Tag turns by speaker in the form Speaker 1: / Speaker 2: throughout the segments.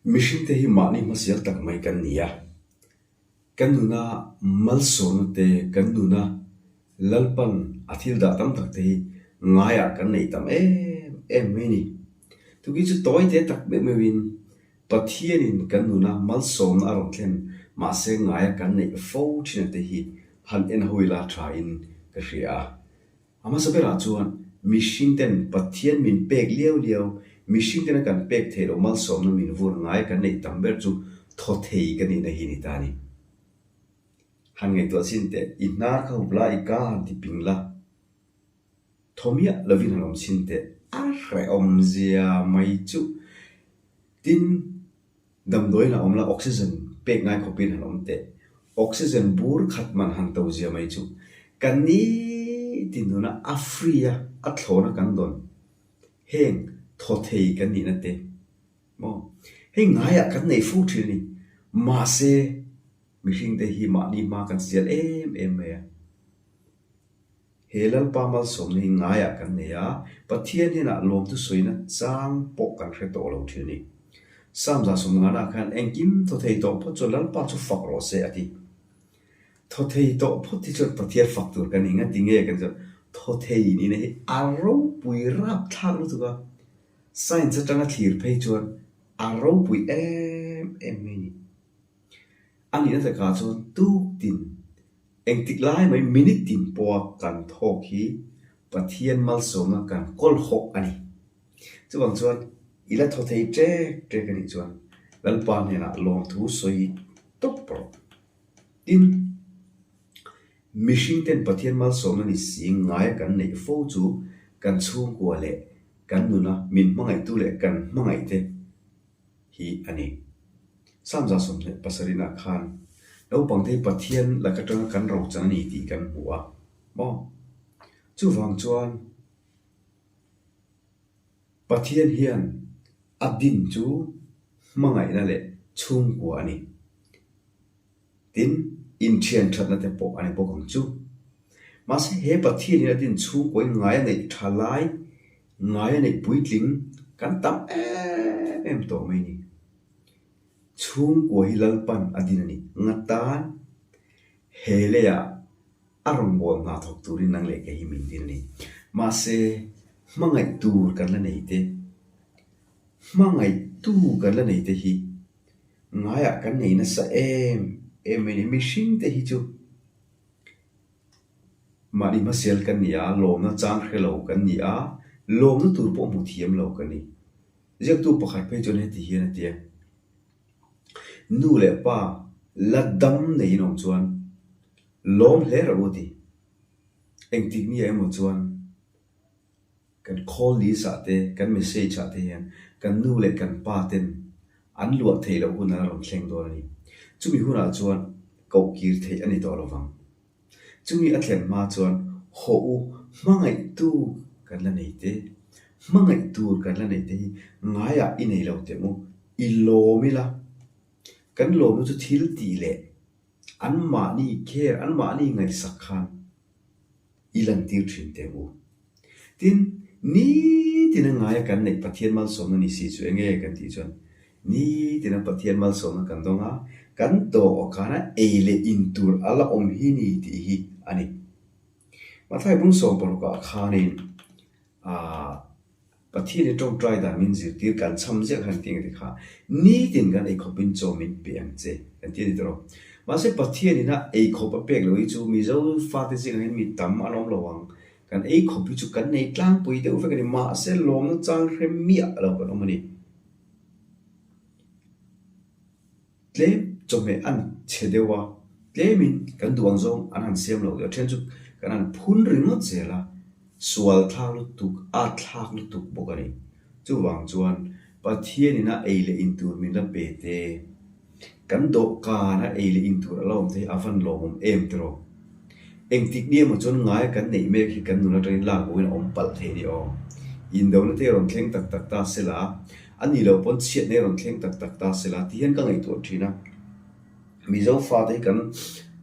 Speaker 1: Mihringte hi mahni hmasial tak mai kan ni a, kan nuna malsawmna te, kan nuna Lalpan a thil dah tam tak te hi ngaiah kan neih tam em em mai a ni. Tukin chu tawi te tak meuh meuhin Pathianin kan nuna malsawmna a rawn thlen mahse ngaia kan neih fo thin te hi han en hawi la thain ka hria a. A hmasa berah chuan mihringten Pathian min pek liau liau, mihringtena kan pek theih loh malsawmna min vur ngai kan neih tam ber chu thaw thei ka nihna hi ni ta a ni. Han ngaihtuah chin teh, i hnar kha hup la, i ka han ti ping la, thaw miah lovin han awm chin teh, a hrehawm zia mai chuh. Tin, Damdawiin a awm la, oxygen pek ngai khawpin han awm teh. Oxygen bur khat man han to zia mai chu kan nitin nuna a free a, a thlawna kan dawn. Heng thaw thei kan nihna te maw? Hei ngaiah kan nei fo thin a ni. Mahse, mihringte hi mahni hma kan sial em em mai a. He Lalpa malsawmna hi ngaiah kan nei a, Pathian hnenah lawmthu sawina chang pawh kan hre tawh lo thin a ni. Psalm 150 ah khan engkim thaw thei tawh phawt chuan Lalpa chu fak rawh se a ti. Thaw thei tawh phawt hi chuan Pathian fak tur kan ni nga ti nge kan chuan thaw thei nihna hi a ropui rapthlak lutuk a, science atanga thlir phei chuan a ropui em em mai a ni. A nihna takah chuan tuktin Engtik lai mai minute tin pawha kan thawk hi Pathian malsawmna kan kawl hawk a ni. Chuvang chuan i la thaw thei ṭek ṭek a nih chuan Lalpa hnenah lawmthu sawi tawp rawh. Tin, mihringten Pathian malsawmna ni si ngaia kan neih fo chu kan chhungkua leh kan nuna min hmangaihtu leh kan hmangaihte hi a ni. Psalm 127 khan naupangte hi Pathian lak atanga kan rochan a ni tih kan hmu a maw? Chuvang chuan Pathian hian a din chu hmangaihna leh chhungkua a ni. Tin, inthian thatna te pawh a ni bawk ang chu. Mahse, he Pathian in a din chhungkawi ngai a neih tha lai, ngai a neih puitling kan tam em em tawh mai ni. Chhungkua hi Lalpan a din a ni. Ngatan he leiah a rawngbâwl hna thawk turin nang leh kei hi min din a ni. Mahse, hmangaih tur kan la nei te, hmangaih tu kan la nei te hi Ngaiah kan nei nasa em em mai ni. Mihring te hi chu mahni hmasial kan ni a, lawmna chang hre lo kan ni a, lawmna tur pawh hmu thiam lo kan ni. Ziaktu pakhat phei chuan heti hian a ti a, Nu leh pa la dam neiin awm chuan lawm hle rawh u a ti. Engtik ni ah emaw chuan Kan call list ah te, kan message ah te hian kan nu leh kan pa ten an luah theih loh hun a rawn thleng dawn a ni. Chumi hunah chuan koh kir theih a ni tawh lo vang. Chumi a thlen hma chuan hawh u hmangaihtu kan la nei te, hmangaih tur kan la nei te hi ngaiah i nei lo teh maw? I lawm ila. Kan lawmna chu thil tih leh anmahni care, anmahni ngaihsak khan i lantir thin teh u. Tin, nitina ngaia kan neih Pathian malsawmna ni si chu enge kan tih chuan, nitina Pathian malsawmna kan dawng a, kan dawhkana ei leh in tur a la awm hi ni tih hi a ni. Matthai bung sawmparukah khanin aah Pathian i tawngtai dan min zirtir kan cham ziah khan ti ang kha nitin kan eikhawpin chaw min pe ang che kan ti a ni tawh. Mahse Pathian ina eikhawp a pek lo hi chu Mizo fate zingah hian mi tam an awm lo ang. Kan eikhawp hi chu kan nei tlangpui deuh vek a ni. Mahse lawmna chang hre miah lo kan awm a ni. Tlem chawhmeh an chhe deuh a, tlemin kan duh ang zawng an han siam lo deuh a, then chu kan han phun ringawt zel a, sual thlak lutuk, at thlak lutuk bawk a ni. Chuvang chuan Pathian ina ei leh in tur min la pe te, kan dawhkan a ei leh in tur a la awm te hi a van lawmawm em tiraw? Engtik ni emaw chuan ngai kan neih mek hi kan nun atangin lak boin a awm palh thei a ni aw. Indona te rawn thleng tak tak ta se la, a ni lo pawn chhiatna hi rawn thleng tak tak ta se la ti hian ka ngaihtuah thin a. Mizo fate hi kan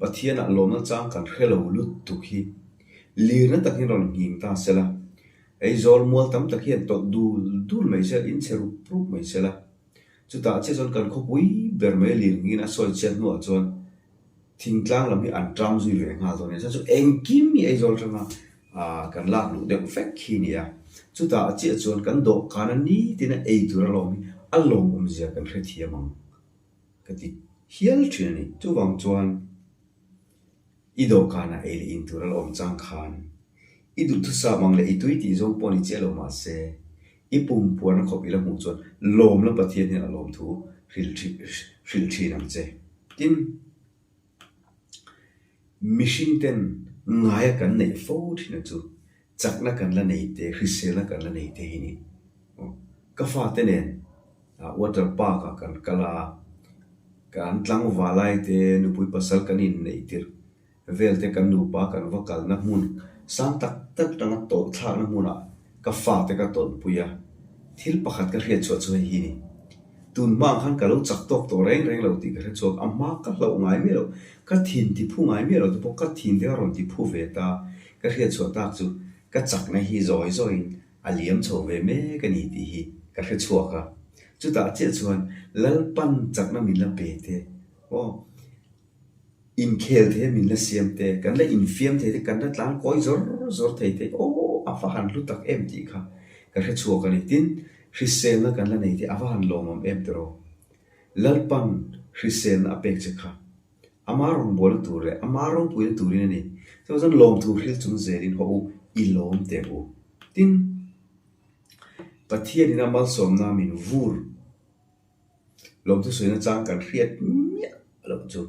Speaker 1: Pathianah lawmna chang kan hre lo lutuk hi lirna takin rawn nghing ta se la, Aizawl mual tam tak hian tawlh dul dul mai se la, in chhe rup rup mai se la. Chutah chiah chuan kan khawpui ber mai lirngin a sawi chhiat hnuah chuan thingtlang lam hi an tang zui ve nghal dawn a ni. Chuan chu engkim hi Aizawl atanga kan lak luh deuh vek khi a ni a. Chutah chiah chuan kan dawhkana nitin a ei tur alawm hi a lawmawm zia kan hrethiam ang ka ti hial thin a ni. Chuvang chuan. I dawhkanah ei leh in tur a la awm chang khan i duhthusam ang leh i tui tih zawng pawh ni chiah lo mah se, i pum puarna khawp i la hmuh chuan lawmna Pathian hian a lawmthu hrilh thin ang che. Tin, mihring ten ngaia kan neih fo thin a chu chakna kan la nei te, hriselna kan la nei te hi ni. Ka fate nen water park ah kan kal a, kan tlangval lai te, nupui pasal kan inneih tirh vel te kan nupa kan va kalna hmun sang tak tak atanga tawlh thlakna hmunah ka fate ka tawlhpui a, thil pakhat ka hriat chhuah chu hei hi ni. Tun hma ang khan ka lo chak tawk tawh reng reng lo tih ka hre chhuak, a hma ka hlauh ngai miah lo, ka thin ti phu ngai miah lo te pawh ka thin te ka rawn ti phu ve ta, ka hriat chhuah tak chu ka chakna hi zawi zawiin a liam chho ve mek a ni tih hi ka hre chhuak a. Chutah chiah chuan Lalpan chakna min la pe te, aw. Inkhel thei a min la siam te, kan la infiam thei te, kan la tlan kawi zawr zawr thei te, aw a va han hlu tak em tih kha ka hre chhuak a ni. Tin, hriselna kan la nei te a va han lawmawm em tiraw? Lalpan hriselna a pek che kha ama rawngbawlna tur leh ama ropuina turin a ni. Chuvang chuan lawmthu hril chung zelin haw u, i lawm teh u. Tin, Pathianin a malsawmna min vur. Lawmthu sawina chang kan hriat miah loh chu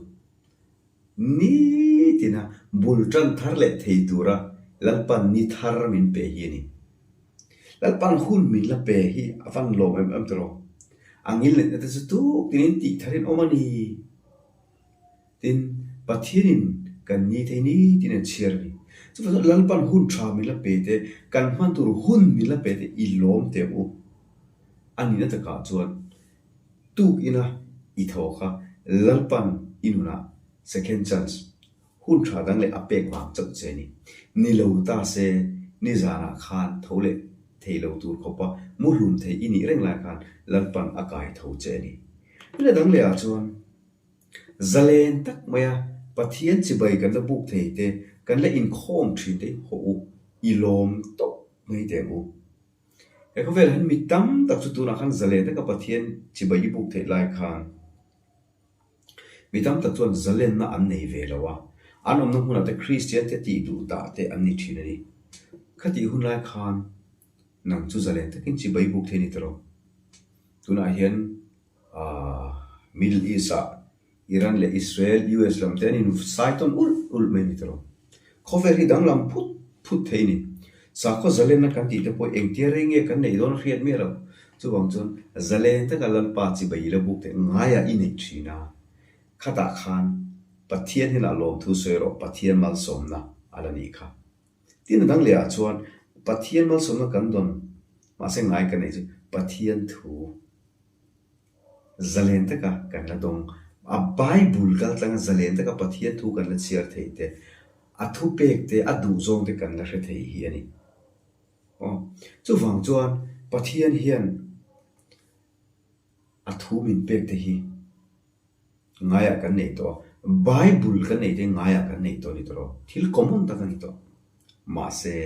Speaker 1: nitina bul tan thar leh thei tura Lalpan ni thar min pe hi a ni. Lalpan hun min la pe hi a van lawm em em tawh lo. A ngil neihna te chu tuk tinin tih tharin awm a ni. Tin, Pathianin kan ni thei nitin an chhiar a ni. Chuvang chuan Lalpan hun tha min la pe te, kan hman tur hun min la pe te i lawm teh u. A nihna takah chuan tuk ina i tho kha Lalpan i nunah second chance, hun tha dang leh a pek vang chauh che a ni. Ni lo ta se, nizanah khan tho leh thei lo tur khawpa muhlum thei i nih reng lai khan Lalpan a kai tho che a ni. Nila dang lehah chuan Zalen tak maia Pathian chibai kan la buk thei te, kan la inkhawm thin te haw u, i lawm tawp mai teh ang u. He khawvelah hian mi tam tak chu tunah khan zalen taka Pathian chibai i buk theih lai khan mi tam tak chuan zalenna an nei ve lo a, an awmna hmunah te Kristian te tih duh dah te an ni thin a ni. Khatih hun lai khan nang chu zalen takin chibai i buk thei a ni tawh lo. Tunah hian Middle East ah Iran leh Israel, US lam te an in sai tawn ulh ulh mai a ni tawh. Khawvel hi danglam phut phut thei a ni. Sakhaw zalenna kan tih te pawh engtia rei nge kan neih dawn a hriat miah lo. Chuvang chuan zalen taka Lalpa chibai i la buk theih ngaiah i neih thin a. Khatah khan Pathian hnenah lawmthu sawi rawh Pathian malsawmna a la nih kha. Tin a dang lehah chuan Pathian malsawmna kan dawn mahse ngai ka neih chu Pathian thu Zalen taka kan la dawng. A Bible kal tlanga zalen taka Pathian thu kan la chhiar thei te, a thupek te, a duhzawng te kan la hre thei hi a ni. Aw, chuvang chuan Pathian hian a thu min pek te hi ngaiah kan neih tawh a, Bible kan neih te hi ngaiah kan neih tawh a ni tawh lo, thil common tak a ni tawh. Mahse.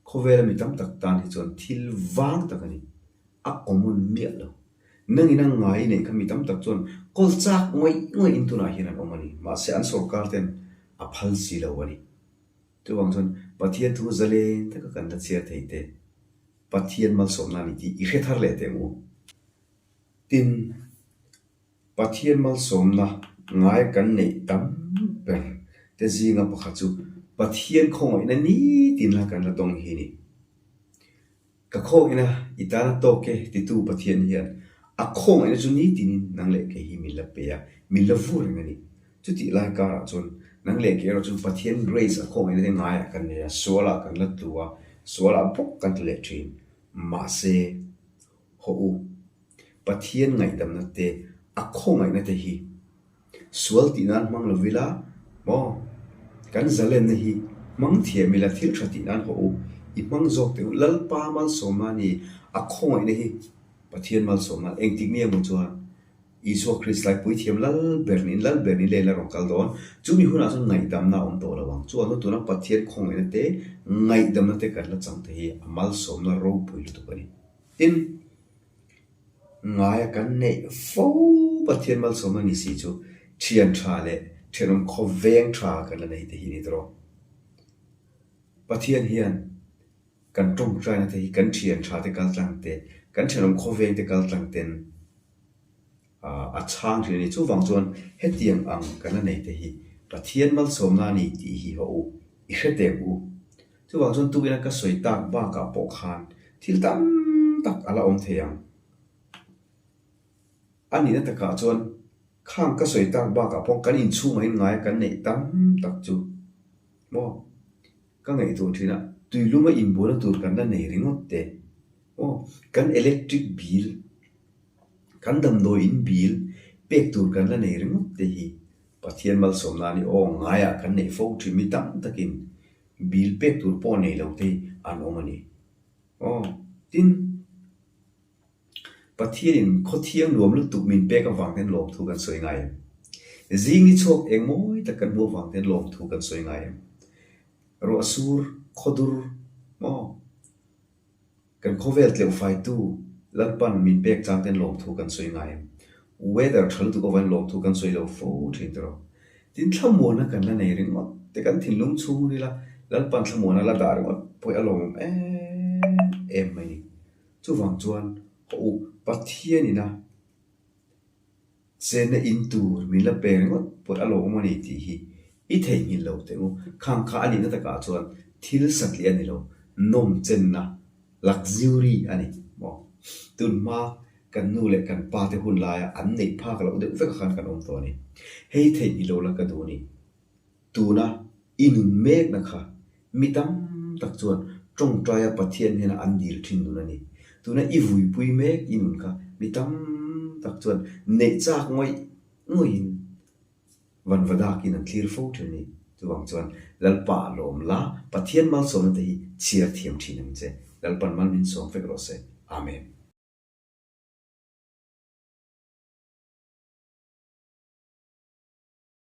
Speaker 1: Khawvela mi tam tak tan hi chuan thil vang tak a ni. A common miah lo. Nangin a ngai neih kha mi tam tak chuan kawl chak ngawih ngawih in tunah hian an awm a ni. Mahse an sorkar ten a phal si lo a ni. Chuvang chuan Pathian thu zalen taka kan la chhiar thei te, Pathian malsawmna a ni tih i hre thar leh teh ang u. Tin. Pathian malsawmna ngai kan neih tam ber te zinga pakhat chu Pathian khawngaihna nitin la kan la dawng hi a ni. Ka khawngaihna i tana tawk e titu Pathian hian a khawngaihna chu nitinin nang leh kei hi min la pe a, min la vu reng a ni. Chutih lai karah chuan nang leh kei erawh chuan Pathian grace a khawngaihna te ngaiah kan nei a, sualah kan la tlu a, sualah bawk kan tlu leh thin. Mahse, hawh u. Pathian ngaihdamna te, a khawngaihna te hi sual tih nan hmang lo ila maw? Kan zalenna hi hmang thiam ila thil tha tih nan haw u, i hmang zawk teh u. Lalpa malsawmna ni, a khawngaihna hi. Pathian malsawmna engtik ni emaw chuan Isua Krista hi puithiam lal ber niin lal ber niin lei la rawn kal dawn. Chumi hunah chuan ngaihdamna a awm tawh lo ang. Chuan chu tuna Pathian khawngaihna te, ngaihdamna te kan la chang te hi a malsawmna ropui lutuk a ni. Tin, ngaia kan neih fo Pathian malsawmna ni si chu thian tha leh thenawm khawveng tha kan la nei te hi ni tawh. Pathian hian kan tawngtaina te hi kan thian tha te kal tlang te, kan thenawm khawveng te kal tlang ten a chhang thin a ni. Chuvang chuan hetiang ang kan la nei te hi Pathian malsawmna a ni tih hi haw u, i hre teng u. Chuvang chuan tukina ka sawi tak bakah pawh khan thil tam tak a la awm thei ang. A nihna takah chuan khang ka sawi tak bakah pawh kan inchhungah hian ngaia kan neih tam tak chu maw ka ngaihtuah thin a, tuiluma inbualna tur kan la nei ringawt te maw, kan electric bill, kan damdawi in bill pek tur kan la nei ringawt te hi Pathian malsawmna a ni aw, ngaiah kan neih fo thin mi tam takin bill pek tur pawh nei lo te an awm a ni. Aw, tin. Pathianin khawthiang nuam lutuk min pek avang hian lawmthu kan sawi ngai em? Zing ni chhuak eng mawi tak kan hmuh avang hian lawmthu kan sawi ngai em? Ruah sur, khawdur maw? Kan khawvel tleuh faitu Lalpan min pek chang ten lawmthu kan sawi ngai em? Weather tha lutuk avangin lawmthu kan sawi lo fo thin tiraw? Tin thlamuanna kan la nei ringawt te kan thinlung chhung rila Lalpan thlamuanna la dah ringawt pawh hi a lawmawm em em mai ni. Chuvang chuan haw u, Pathianin a chenna in tur min la pe ringawt pawh a lawmawm a ni tih hi i theihnghilh lo teh u. Khang kha a nihna takah chuan thil satliah a ni lo, nawm chenna, luxury, a ni maw? Tun hma kan nu leh kan pa te hun laia an neih phak loh deuh vekah khan kan awm tawh a ni. Hei theihnghilh lo la ka duh a ni. Tuna i nun mekna kha mi tam tak chuan tawngtaia Pathian hnena an dil thin nun a ni. Tuna i vuipui mek i nun kha mi tam tak chuan neih chak ngawih ngawihin vanva dakin an thlir fo thin a ni. Chuvang chuan Lalpa a lawm la, Pathian malsawmna te hi chhiar thiam thin ang che. Lalpan mal min sawm vek rawh se. Amen.